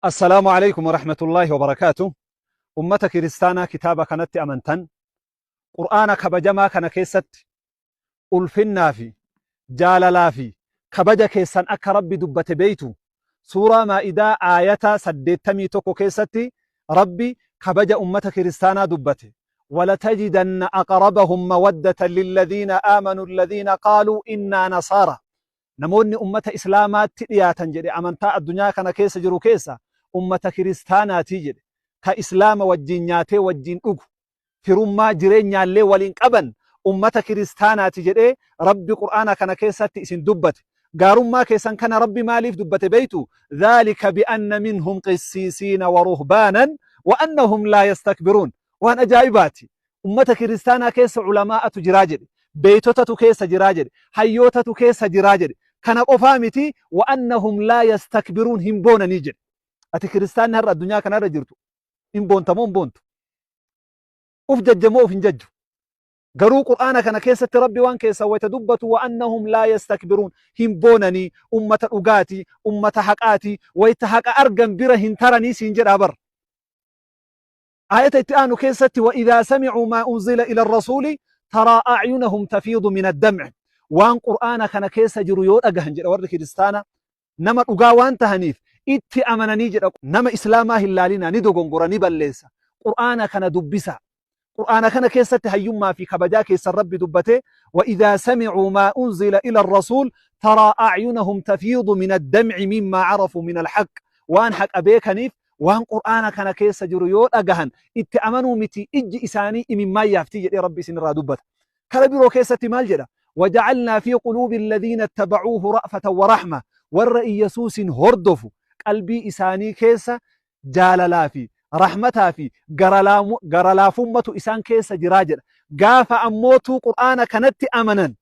Assalaamu alaikum warahmatullaahi wabarakaatu. Ummata kiristaanaa kitaaba kanatti amantan, Qur'aana kabajamaa kana keessatti ulfinnaa fi jaalalaa fi kabaja keessan akka Rabbi dubbate beeytu. Suuraa Maa'idaa aayata 81 keessatti Rabbi kabaja ummata kiristaanaa dubbate. Walatajidanna aqrabahum mawaddatan lilladhiina aamanu alladhiina qaaluu innaa nasaara. Namoonni ummata Islaamaatti dhiyaatan jedhe, amantaa addunyaa kana keessa jiru keessa ummata kiristaanaatii jedhe. Ka Islaama wajjin nyaatee wajjin dhugu, firummaa jireenyaallee waliin qaban ummata kiristaanaati jedhee Rabbi Qur'aana kana keessatti isin dubbate. Gaarummaa keessan kana Rabbi maaliif dubbate beeytu? Dhaalika bi'anna minhum qissiisiina wa ruhbaanan wa annahum laa yastakbiruun. Waan ajaa'ibaati. Ummata kiristaanaa keessa ulamaa'atu jiraa jedhe. Beeytotatu keessa jiraa jedhe. Hayyootatu keessa jiraa jedhe. Kana qofaa miti, wa annahum laa yastakbiruun, hin boonanii jedhe. Ati kiristaanni har'a addunyaa kanarra jirtu hin boonta moo hin boontu? Uf jajja moo uf hin jajju? Garuu Qur'aana kana keessatti Rabbi waan keessan wayta dubbatu, wa annahum laa yastakbiruun, hin boonanii, ummata dhugaati, ummata haqaati, wayta haqa argan bira hin taranii siin jedhaa bar. Aayata itti aanu keessatti, wa idhaa samicuu maa unzila ila rasuuli taraa a'yunahum tafiidu min addam'i, waan Qur'aana kana keessa jiru yoo dhagahan jedha, warri kiristaana nama dhugaa waan tahaniif itti amananii jedha. Nama Islaamaa hin laalinaa, ni dogongora, ni balleessa. Qur'aana kana dubbisaa. Qur'aana kana keessatti hayyummaa fi kabajaa keessan Rabbi dubbate. Wa idhaa samicuu maa unzila ila rasuul taraa a'yunahum tafiidu min addam'i mimmaa carafuu min alhaq, waan haqa beekaniif waan Qur'aana kana keessa jiru yoo dhagahan itti amanuu miti ijji isaanii imimmaan yaaftii jedhee Rabbi isinirraa dubbata. Kara biroo keessatti maal jedha? Waja'alnaa fi quluubi alladhiina ittaba'uuhu ra'fatan wa rahma. Warra Iyyasuusin hordofu qalbii isaanii keessa jaalalaa fi rahmataa fi garalaafummatu isaan keessa jiraa jedha. Gaafa ammootuu Qur'aana kanatti amanan,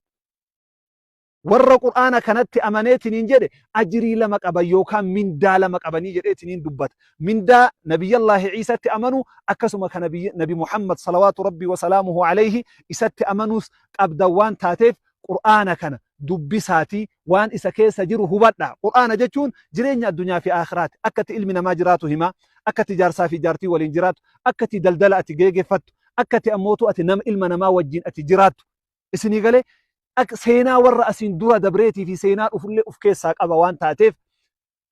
warra Qur'aana kanatti amaneetiniin jedhe ajrii lama qaban yookaan mindaa lama qabanii jedheetiniin dubbata. Mindaa Nabiyyallaahi Ciisatti amanuu, akkasuma ka Nabi Muhammad salawaatu Rabbii wasalaamuhu alayhi isatti amanuus qabdan waan taateef, Qur'aana kana dubbisaatii waan isa keessa jiru hubadhaa. Qur'aana jechuun jireenya addunyaa fi aakhiraati. Akka itti ilmi namaa jiraatu hima. Akka itti jaarsaa fi jaartii waliin jiraatu, akka itti daldala ati geegeffattu, akka itti ammootu ati nama ilma namaa wajjin ati jiraattu. Isinii galee, ak seenaa warra asiin dura dabreetii fi seenaa dhufullee uf keessaa qaba waan taateef,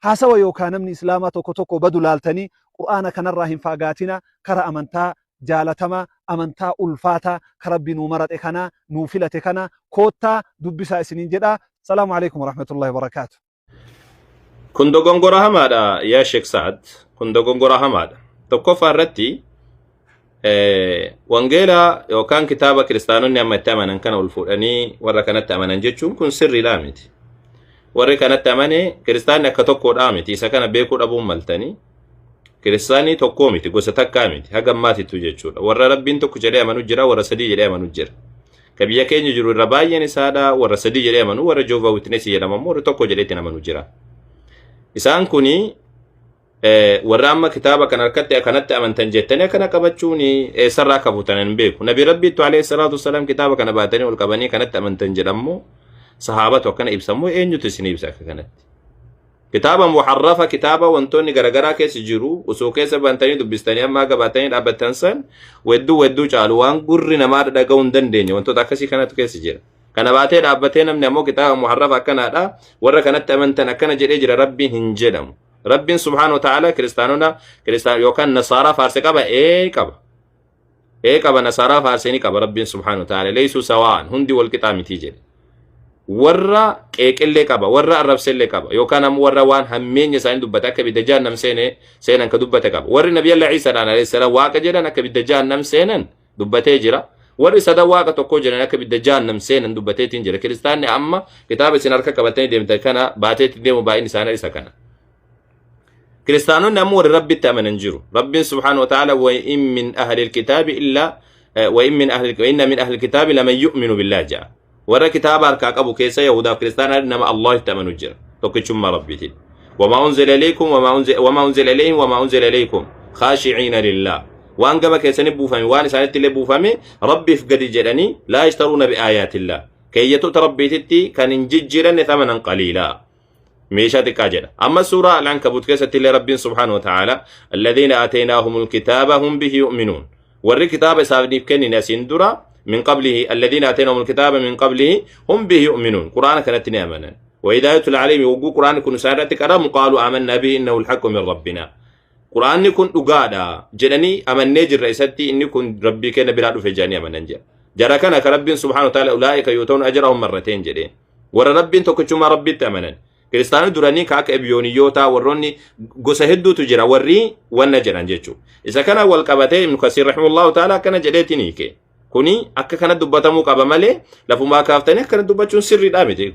haasawa yookaa namni Islaamaa tokko tokko badu laaltanii Qur'aana kanarraa hin faagaatina. Kara amantaa jaalatamaa, amantaa ulfaataa ka Rabbi nuu maraxe kanaa, nuu filate kana koottaa dubbisaa isiniin jedha. Salaamu alaikum warahmatullahi wabarakaatu. Kun dogongora hamaadha yaa Sheek Sa'ad. Kun dogongora hamaadha. Tokkoffaa irratti, wangeela yookaan kitaaba kiristaanonni amma itti amanan kana ol fuudhanii warra kanatti amanan jechuun kun sirriidhaa miti. Warri kanatti amane kiristaanni akka tokkodhaa miti. Isa kana beekuu dhabuun maltanii. Kiristaanni tokkoo miti, gosa takkaa miti, haga ammaatittu jechuudha. Warra Rabbiin tokko jedhee amanu jira, warra sadii jedhee amanu jira. Ka biyya keenya jiru irra baay'een isaadha warra sadii jedhee amanu, warra Jehovah Witness jedhamu ammoo warra tokko jedhee ittiin amanu jira. Isaan kuni warra amma kitaaba kan harkatti kanatti amantan jettanii akkana qabachuun eessarraa akka fuutan hin beeku. Nabi Rabbiittu alayhi salaatu wassalaam kitaaba kana baatanii ol qabanii kanatti amantan jedhammoo, sahaabatu akkana ibsammoo, eenyutu isin ibsa akka kanatti? Kitaaba muharrafa, kitaaba wantoonni garaagaraa keessa jiru osoo keessa bantanii dubbistanii amma haga baatanii dhaabbattan san wedduu wedduu caalu waan gurri namaa dhaga'uu hin dandeenye wantoota akkasii kanatu keessa jira. Kana baatee dhaabbatee namni ammoo kitaaba muharrafa akkanaadha, warra kanatti amantan akkana jedhee jira Rabbiin hin jedhamu. Rabbiin subhaanahu wa ta'ala kiristaanota kiristaan yookaan nasaaraa faarse qaba, ee qaba. Ee qaba, nasaaraa faarsee ni qaba Rabbiin subhaanahu wa ta'ala. Leysuu sawaan, hundi wal qixaa mitii jedhe. Warra qeeqillee qaba, warra arrabsellee qaba, yookaan ammoo warra waan hammeenya isaanii dubbate akka ibidda jahannam seene seenan ka dubbate qaba. Warri Nabiyallah Iisaadhaan alayhi salaam waaqa jedhan akka ibidda jahannam seenan dubbatee jira. Warri sadan waaqa tokkoo jedhan akka ibidda jahannam seenan dubbateetiin jira. Kiristaanni amma kitaaba isin harka qabatanii deemtan kana baateetti deemu baay'inni isaanii isa kana. Kiristaanonni ammoo warri Rabbitti amanan jiru. Rabbiin subhaanahu wa ta'ala, wa in min ahli kitaabi illa wa in min ahli wa inna min ahli kitaabi laman yu'minu billahi ja'a. Warra kitaaba harkaa qabu keessa Yahudaaf Kiristaanaa nama Allahitti amanu jira. Tokkichummaa Rabbiitiin. Wamaa unzila ilaykum wamaa unzila ilayhim wamaa unzila ilaykum khaashi'iina lillah. Waan gama keessanii buufame, waan isaanitti illee buufame Rabbiif gadi jedhanii, laa yashtaruuna bi aayaatillah. Keeyyatoota Rabbiititti kan hin jijjiiranne, thamanan qaliilaa. Meeshaa xiqqaa jedha. Amma suuraa Al-Ankabut keessatti illee Rabbiin subhaanahu wa ta'ala alladhiina aataynaahumul kitaaba hum bihi yu'minuun. Warri kitaaba isaaniif kennine asiin dura min qablihi alladhiina aataynaahumul kitaaba min qablihi hum bihi yu'minuun. Qur'aana kanatti ni amanan. Wa idhaa yutla alayhim yogguu Qur'aanni kun isaan irratti qaramu qaaluu aamannaa bihi innahu al-haqqu min rabbina. Qur'aanni kun dhugaadha jedhanii amannee jirra isatti inni kun Rabbii keenya biraa dhufe jedhanii amanan jedha. Jara kana ka Rabbiin subhaanahu wa ta'ala ulaa'ika yu'tawna ajrahum marrateen jedheen. Warra Rabbiin tokkichummaa Rabbiitti amanan. Kiristaanonni duranii ka akka Ebiyooniyyootaa warroonni gosa hedduutu jira warri wanna jedhan jechuudha. Isa kana wal qabatee Ibnu Kasiir rahimahullahu ta'ala akkana jedheetiin hiike. Kuni akka kana dubbatamuu qaba malee lafumaa kaaftanii akkana dubbachuun sirriidhaa miti.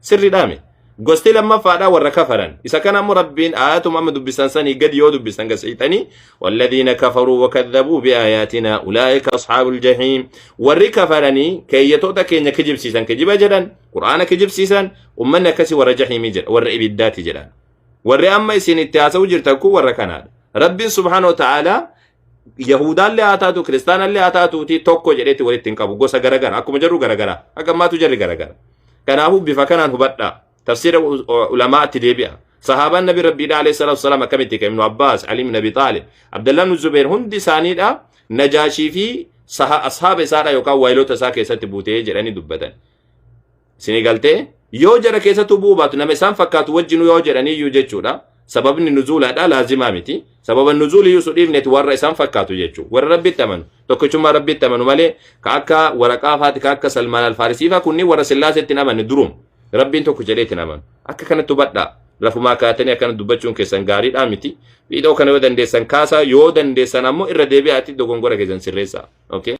Sirriidhaa miti. Gosti lammaffaadhaa warra kafaran. Isa kana ammoo Rabbiin aayatuma amma dubbisan sanii gadi yoo dubbisan gaseeytanii walladhiina kafaruu wakadhabuu biaayaatinaa ulaa'ika ashaabul jahiim. Warri kafaranii keeyyatoota keenya kijibsiisan kijiba jedhan Qur'aana kijibsiisan ummanni akkasii warra jahiimii jedha warra ibiddaati jedhan. Warri amma isin itti haasa'u jirtan kun warra kanaadha. Rabbiin subhaanahu wa ta'aalaa Yahudaallee haa taatu kiristaanallee haa taatuuti tokko jedheetti walitti hin qabu gosa garagara akkuma jedhu garagara akka ammaatu jarri garagara. Kanaafuu bifa kanaan hubadhaa tafsiira ulamaatti deebi'a. Sahaabaan nabi rabbiidha alayhi salaatu wasalaam akkamitti kan Ibnu Abbaas, Ali ibn Abi Xaalib, Abdallah ibn Zubeer hundi isaaniidha Najaashii fi ashaaba isaadha yookaan waayilota isaa keessatti buutee jedhanii dubbatan. Isinii galtee yoo jara keessattuu bu'uu baatu nama isaan fakkaatu wajjinuu yoo jedhaniiyyuu jechuudha. Sababni nuzuulaadha laazimaa miti. Sababa nuzuulii su dhiifneeti warra isaan fakkaatu jechuudha. Warra Rabbitti amanu tokkichummaa Rabbitti amanu malee ka akka waraqaa faati ka akka Salmaan Alfaarisii faa kunniin warra Sillaaseetti hin amanne durum. Rabbiin tokko jedhee itti hin amanu. Akka kanatti hubadhaa. Lafumaa kaatanii akkana dubbachuun keessan gaariidhaa miti. Viidiyoo kana yoo dandeessan kaasaa yoo dandeessan ammoo irra deebi'aati dogongora keessan sirreessaa. Okay?